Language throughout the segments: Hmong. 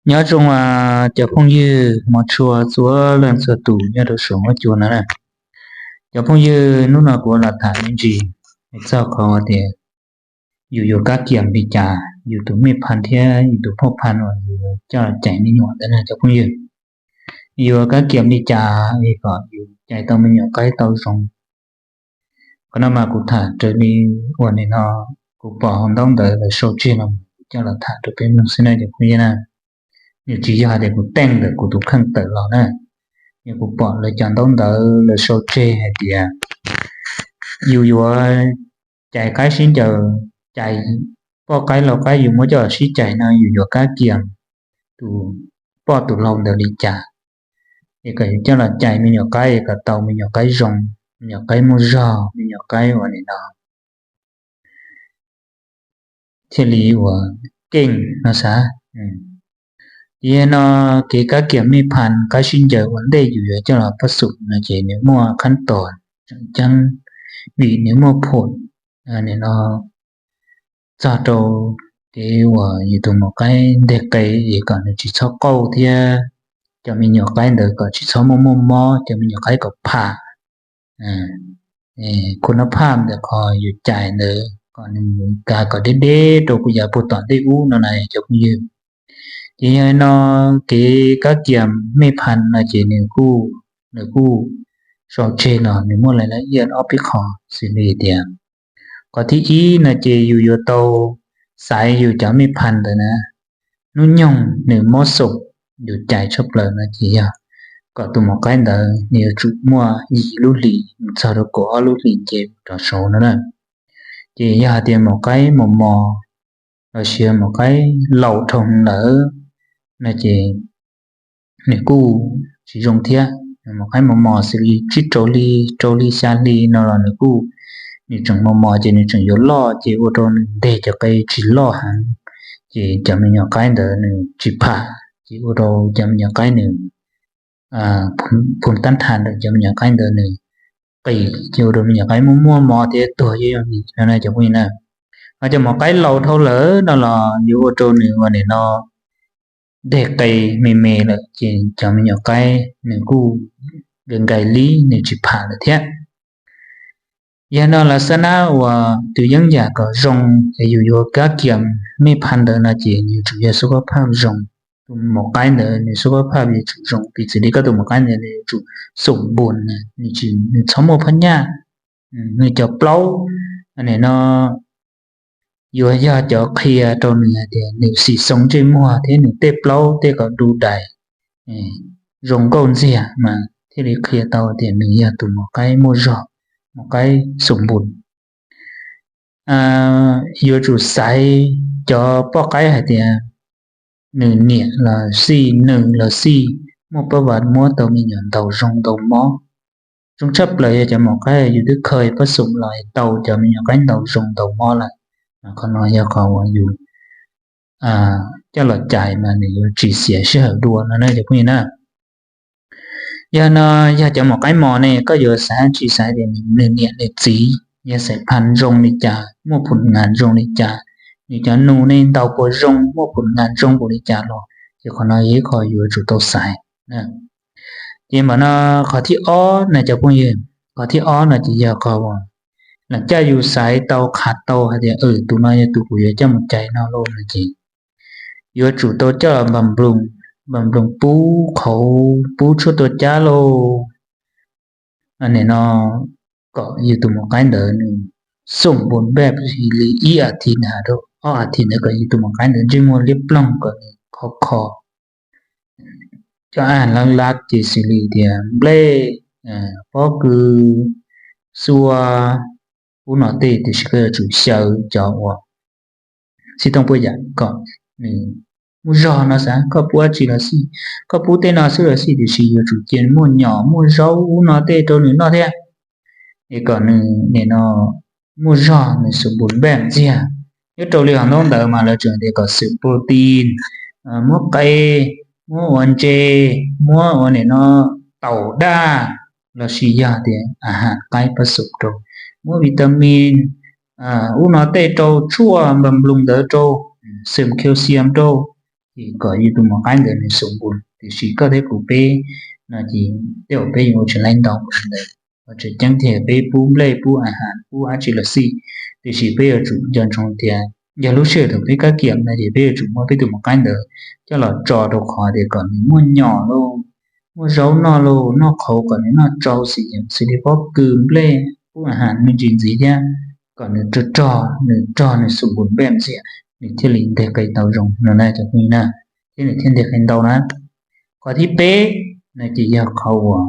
Nyob zoo cov phooj ywg mos tshua txhua leej txhua tus nyob rau saum huab cua no na. Cov phooj ywg, hnub no kuv los tham me ntsis txog qhov tias yus yuav kab kiam li cas yus tus mej phan thiab yus tus phauj phan uas yus coj los cais me nyuam ntawd na cov phooj ywg. Yuav kab kiam li cas es kom yus cais tau me nyuam qaib tau zoo. Qhov no mas kuv tham raws li uas nim no kuv pom hauv ntaub ntawv lawv sau tseg los kuv coj los tham rau peb mloog xwb na cov phooj ywg na. Nws tsis yog tias kuv teej ntawm kuv tus kheej tawm los na. Yog kuv pom lawv cov ntaub ntawv lawv sau tseg hais tias yus yuav cais qaib sib ncaws, cais poj qaib lau qaib yus muab coj los sib cais no yus yuav kab kiam tus poj tus lau ntawd li cas, es kom yus coj los cais me nyuam qaib es kom tau me nyuam qaib zoo, me nyuam qaib muaj zog, me nyuam qaib uas nim no thiaj li uas keej no xav. Ces yog no kev kab kiam mej phan qaib sib ncaws ua ntej yus yuav coj los pab xum no ces nws muaj qhab tos tseem ceeb, vim nws muaj phom nim no txog rau kev uas yus tus maum qaib nteg qe es kom nws tsis txhob qauj thiab cov me nyuam qaib ntawd kom tsis txhob muaj muaj mob, cov me nyuam qaib kom pham. Khu nab phaj ntawm qhov yus cais ntawd kom nws kav kom deb deb rau kuv yav puag tom ntej ub no na cov phooj ywg. Ces yog no kev kab kiam mej phan no ces nws kuj, nws kuj sau tseg los nws muaj lais laj iaj ob peb qho xws li tias, qhov thib ib no ces yus yuav tau xaiv yus cov mej phan ntawd na, hnub nyoog nws mob xoom yus cais tshaj plaws no ces yog kom tus maum qaib ntawd nws yuav tsum muaj yim lub hlis mus txog rau kaum ob lub hlis nce rov saud no na. Ces yog hais tias maum qaib mos mos los sis maum qaib laus dhau lawm no ces nws kuj tsis zoo thiab. Maum qaib mos mos xws li tsib rau hli, rau hli xya hli no los nws kuj, nws tseem mos mos ces nws tseem yuav loj ces ua rau nws nteg cov qe tsis loj heev, ces cov me nyuam qaib ntawd nws tsis pham ces ua rau cov me nyuam qaib nws, phum tab thas ntawm cov me nyuam qaib ntawd nws qis ces ua rau me nyuam qaib muaj muaj mob thiab tuag yooj yooj yim no na cov phooj ywg na. Ho cov maum qaib laus dhau lawm no los yuav ua rau nws ua nim no nteg qe me me lawm ces cov me nyuam qaib nws kuj nkai nkai li nws tsis pham lawm thiab. Yog no lawv xab nab uas tus yeeb yam kom zoo es yus yuav kab kiam mej phan ntawd no ces nws yuav tsum yog xub khob phaj zoo. Tus maum qaib ntawd nws xub khob phaj yuav tsum zoo, piv txwv li koj tus maum qaib ntawd nws yuav tsum xoom npus, nws txhob muaj phab nyaj, nws cov plaub nim no yuav yog cov qhia rau nws hais tias nws xim xoo ntsej muag thiab nws tej plaub tej kom du dais, zoo nkauj ntxiag mas thiaj li qhia tau tias nws yog tus maum qaib muaj zog, maum qaib xoom npus. Yuav tsum xaiv cov poj qaib hais tias nws niam los xij, nws los xij, muaj pab vas muab tau me nyuam ntaus zoo ntaus mob. Zoo tshaj plaws yog cov maum qaib yus twb kha pab xoom los tau cov me nyuam qaib ntaus zoo ntaus mob lawm. Qhov no yog qhov uas yus coj los cais mas nws yuav tsis xiam sij hawm dua no na cov phooj ywg na. Yog no, yog cov maum qaib mos ne koj yuav xaiv tsis xaiv tias nws niam nws txiv yog xaiv phan zoo li cas, muaj phum nas zoo li cas, nws cov nus ne ntaus puas zoo, muaj phum nas zoo npaum li cas los ces qhov no yog ib qho yuav tsum tau xaiv. Ces mam no qhov thib ob na cov phooj ywg, qhov thib ob no ces yog qhov uas lam caj yus xaiv tau qhav tau hais tias tus no yog tus kuv yuav coj mus cais no lauj no ces yuav tsum tau coj los npas nploos, npas nploos pub qhauv pub tshuaj tua cab lauj. Nim no kom yus tus maum qaib ntawd nws xoom npus npaj li ib as thiv na, ob as thiv ntawd kom yus tus maum qaib ntawd ntsej muag liab ploog kom nws kho kho cov aj lab lab ces xws li tias nplej, pob kws, xua, ub no tej, tiam sis koj yuav tsum xyaw cov uas xib tooj puaj yam kom nws muaj zog no xav, koj pub dab tsi los xij, koj pub tej no xwb los xij tiam sis yuav tsum cia muaj nyom muaj zaub ub no tej rau nws noj thiab, es kom nws nim no muaj zog nws xoom npus npaj ntxiag. Nyob rau li hauv ntaub ntawv mas lawv tseem tias kom xoom protein, muab qe, muab ua ntses, muab ua nim no taum daj los sis yog tias a has qaib pab xoom rau, muab vitamin ub no tej rau, tshuaj npas nploos ntawd rau, xoom calcium rau, ces kom yus tus maum qaib ntawd nws xoom npus. Tiam sis koj thiab kuv peb no ces tej zaum peb yuav ua tsis laib ntau ua ntawd. Tseem ceeb tiag peb pub nplej pub a has pub dab tsi los xij, tiam sis peb yuav tsum nco ntsoov tias yog lub sij hawm thaum peb kab kiam no ces peb yuav tsum muab peb tus maum qaib ntawd coj los tso rau qhov tias kom nws muaj nyom lauj, muaj zaub noj lauj, noj qhauv kom nws noj tsau xim xws li pob kws nplej pub a has me ntsis ntxiv thiab kom nws rog rog, nws rog nws xoom npus nplej ntxiv, nws thiaj li nteg qe tau zoo no na cov phooj ywg na, thiab nws thiaj nteg qe ntau na. Qhov thib peb no ces yog qhov uas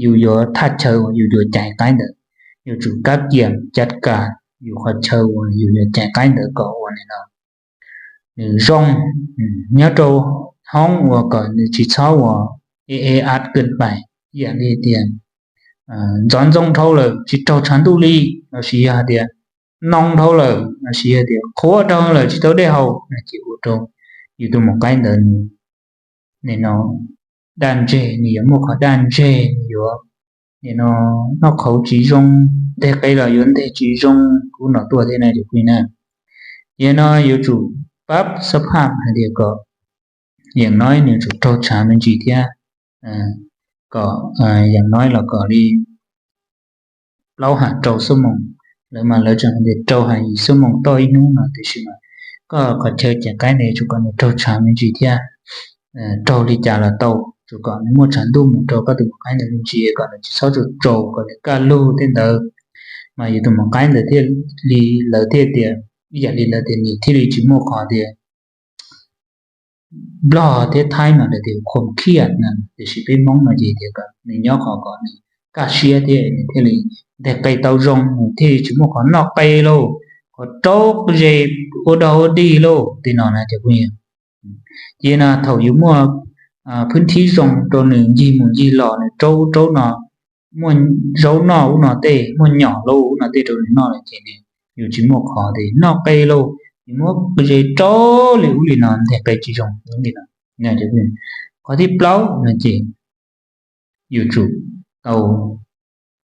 yus yuav thaj chaw uas yus yuav cais qaib ntawd, yuav tsum kab kiam caj kas yus qhov chaw uas yus yuav cais qaib ntawd kom ua li no nws zoo, nyob rau hoob uas kom nws tsis txhob ua e e at keej pais, ib yam li tias ntxov ntxoo dhau lawm tsis raug tshav ntuj li, lossis yog hais tias noo dhau lawm lossis yog tias qhuav dhau lawm tsis tau dej haus no ces ua rau yus tus maum qaib ntawd nws, nws no daj ntseg, nws yuav muaj qhov daj ntseg, nws yuav, nws no noj qhauv tsis zoo, nteg qe los yuav nteg tsis zoo, ub no tuaj thiab na cov phooj ywg na. Yog no yuav tsum pab xab phaj hais tias kom yeem no nws yuav tsum raug tshav me ntsis thiab, kom yeem no los kom li plaub ham rau xuab moos, lawv mas lawv tseem hais tias rau ham yim xuab moos toj ib hnub no, tiam sis mas koj qhov chaw cais qaib ntawd yuav tsum kom nws raug tshav me ntsis thiab. Raug li cas los tau, tsum kom nws muaj tshav ntuj mus rau koj tus maum qaib ntawd me ntsis kom nws tsis txhob tsaus tsaus kom nws kaj lug tej ntawd, mas yus tus maum qaib ntawd thiaj li, lawv thiaj tias, ib yam li lawv tias nws thiaj li tsis muaj qhov tias Nplog thiab Thaib mas lawv tias khom khiaj na, tiam sis peb Hmoob no ces tias kom nws nyob qhov kom nws kaj siab thiab nws thiaj li nteg qe tau zoo, nws thiaj li tsis muaj qhov noj qe lauj, qhov raub ze ua dog ua dig lauj tej no na cov phooj ywg. Ces no thaum yus muaj phwb thib zoo rau nws ncig mus ncig los, nws raub ub raub no, muaj zaub noj ub no tej, muaj nyom lauj ub no tej rau nws noj lawm ces nws yuav tsis muaj qhov tias noj qe lauj, nws muab ze raub li ub li no nteg qe tsis zoo li no. Qhov thib plaub no ces yus tsum tau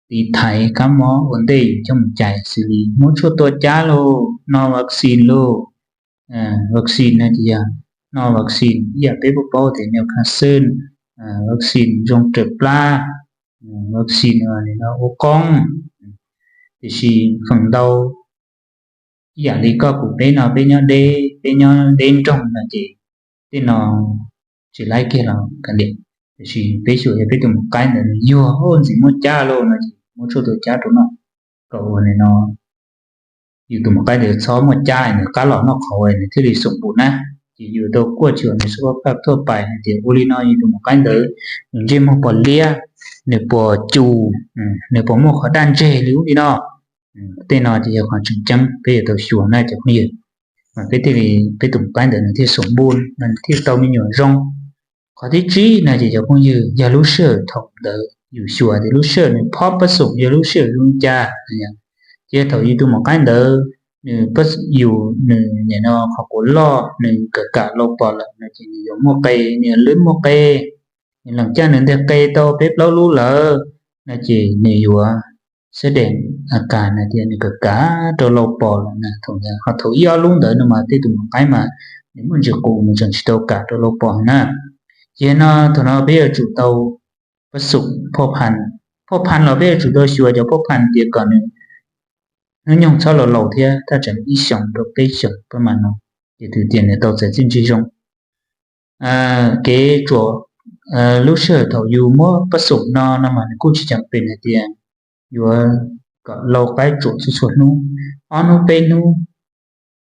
tiv thaiv kab mob ua ntej yus coj mus cais, xws li muab tshuaj tua cab lauj, no vaccine lauj. Vaccine no ces yog no vaccine ib yam peb puab paub tias Newcastle, vaccine zoo raws plab, vaccine ua qoob. Tiam sis feem ntau ib yam li koj kuv peb no peb nyob deb, peb nyob deb nroog no ces tej no tsis laib kiag los kav liam. Tiam sis peb xyuas yog peb tus maum qaib ntawd nws yuag ntxim muaj cab lauj no ces muab tshuaj tua cab rau noj, kom ua li no yus tus maum qaib ntawd txhob muaj cab, nws qab los noj qhauv nws thiaj li xoom npus na. Ces yus tau kuaj tsis ua nws xub pab phaj thuaj pais hais tias ua li no yus tus maum qaib ntawd nws ntsej muag puas liab, nws puas cus, nws puas muaj qhov daj ntseg li ub li no. Tej no ces yog qhov tseem ceeb peb yuav tau xyuas na cov phooj ywg, mas peb thiaj li, peb tus maum qaib ntawd nws thiaj xoom npus, nws thiaj tau me nyuam zoo. Qhov thib tsib no ces cov phooj ywg, yog lub sij hawm thaum ntawd yus xyuas tias lub sij hawm nws phob pab xoom yog lub sij hawm zoo li cas, ces yog thaum yus tus maum qaib ntawd nws, yus, nws nim no qhov quav loj nws kam kam lau pos lawm no ces nws yuav muaj qe, nws yuav lwb muaj qe, nws lees caj nws nteg qe tau peb plaub lub lawm no ces nws yuav xab dees a kas no tias nws kam kam rau lau pos lawm na. Thaum ntawd ho thaum ib ob lub ntawd no mas tej tus maum qaib mas nws muaj ntsis qus nws tseem tsis tau kam rau lau pos na. Ces no thaum no peb yuav tsum tau pab xoom phoj phan, phoj phan los peb yuav tsum tau xyuas cov phoj phan tias kom nws hnub nyoog txhob laus laus thiab, thaj tsam ib xyoos rau peb xyoos pab mas no ces twb tias nws tau txais txiaj ntsig zoo. Kev tsuam lub sij hawm thaum yus muab pab xoom no no mas nws kuj tsis ceev pes hais tias yuav kom lau qaib tsuam txhua txhua hnub, ob hnub peb hnub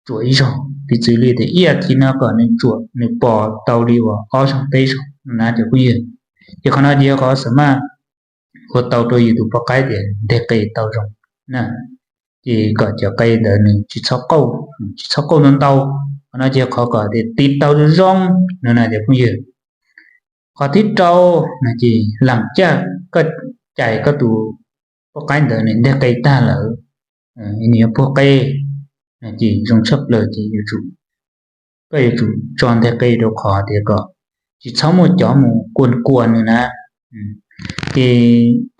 tsuam ib zaug, piv txwv li tias ib as thiv no kom nws tsuam nws pos tau li uas ob zaug peb zaug no na cov phooj ywg. Ces qhov no ces yog qhov xam maj ua tau rau yus tus poj qaib tias nteg qe tau zoo na, ces kom cov qe ntawd nws tsis txhob qauj, tsis txhob qauj ntau ntau. Qhov no ces yog qhov kom tias tiv tau zoo zoo no na cov phooj ywg. Qhov thib rau no ces lees caj koj cais koj tus poj qaib ntawd nws nteg qe tag lawm, nws yuav puag qe no ces zoo tshaj plaws ces yuav tsum, koj yuav tsum tso nteg qe rau qhov tias kom tsis txhob muaj cov mus kua kua nws na, ces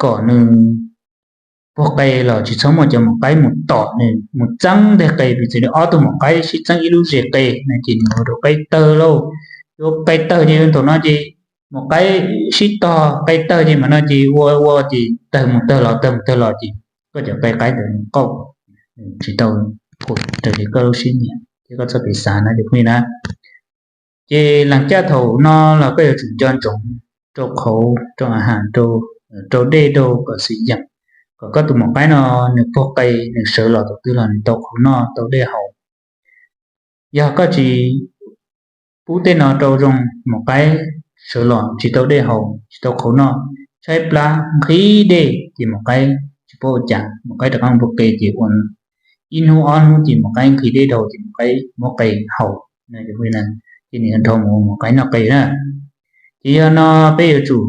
kom nws puag qe los tsis txhob muaj cov maum qaib mus tom nws mus txeeb nteg qe, piv txwv li ob tug maum qaib sib txeeb ib lub zes qe no ces nws ua rau qe tawg lauj. Yuav qe tawg ces thaum no ces maum qaib sib tog qe tawg ces mam no ces ua ua ces tawg mus tawg los tawg mus tawg los ces koj cov qe qaib ntawd nws qauj, tsis tau qu raws li koj lub siab nyiam thiab koj txoj kev xav no ces phooj ywg na. Ces lees caj thaum no los koj yuav tsum nco ntsoov rau qhauv rau a has rau dej rau kom xwm yeem, kom koj tus maum qaib no nws puag qe, nws sawv los thaum twg los nws tau qhauv noj tau dej haus. Yog koj tsis pub tej no rau zoo, maum qaib sawv los tsis tau dej haus tsis tau qhauv noj, tshaib plab nqhis dej ces maum qaib tsis paub ua cas, maum qaib rov qab mus puag qe ces ua ib hnub ob hnub ces maum qaib nqhis dej dhau ces maum qaib muab qe haus, ces nws nrho mus ua maum qaib noj qe na. Ces yog no peb yuav tsum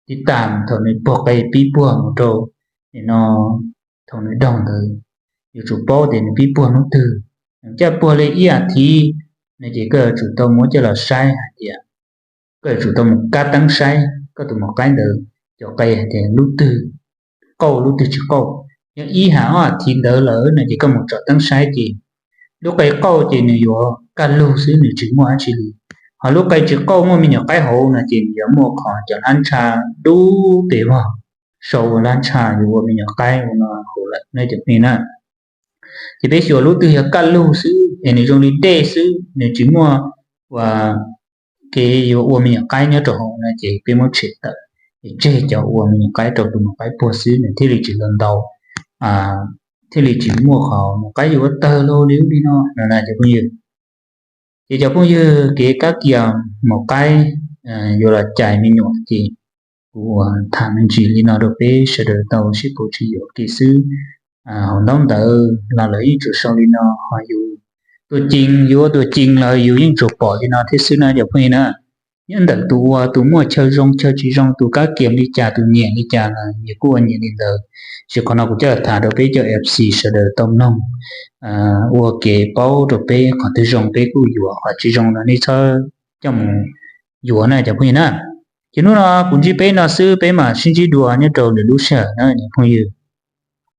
tiv tam thaum nws puag qe pib puag mus rau nim no thaum nws daug ntawd, yuav tsum paub tias nws pib puag hnub twg. Nws caj puag li ib as thiv no ces koj yuav tsum tau muab coj los saib hais tias, koj yuav tsum tau mus kab teeb saib koj tus maum qaib ntawd cov qe hais tias lub twg qauj lub twg tsis qauj. Yog ib hais ob as thiv ntawd lawm no ces koj mus tsom teeb saib ces lub qe qauj ces nws yuav kaj lug xwb, nws tsis muaj dab tsi li. Ho lub qe tsis qauj muaj me nyuam qaib hauv no ces nws yuav muaj qhov cov hlab ntsha dub tes vog, sau ua hlab ntsha yuav ua me nyuam qaib ua no hauv lawm ne cov phooj ywg na. Ces peb xyuas lub twg yog kaj lug xwb es nws zoo li dej xwb, nws tsis muaj ua kev yuav ua me nyuam qaib nyob rau hauv no ces peb muab tshem tawm, es tseg cov ua me nyuam qaib rau tus maum qaib puag xwb, nws thiaj li tsis los ntau, thiaj li tsis muaj qhov maum qaib yuav tawg li ub li no no na cov phooj ywg. Ces cov phooj ywg, kev kab kias maum qaib yuav los cais me nyuam ces kuv ua tham me ntsis li no rau peb sawv daws tau sib pauv tsis yuam kev xwb. Hauv ntaub ntawv los lawv yeej tsuas sau li no, ho yus tuaj ceev, yus ua tuaj ceev los yus yeej tsuas pom li no thiab xwb na cov phooj ywg na. Nyob ntawm tus ua tus muaj chaw zoo chaw tsis zoo, tus kab kias li cas tus nyiam li cas los nyias kuj ua nyias li ntawd. Ces qhov no kuv coj los tham rau peb cov F C sawv daws tau mloog, ua kev paub rau peb, qhov twg zoo peb kuj yuav, qhov tsis zoo no nej txhob coj mus yuav na cov phooj ywg na. Ces hnub no kuv ntsib peb no xwb, peb mam sib ntsib dua nyob rau lwm lub sij hawm na cov phooj ywg.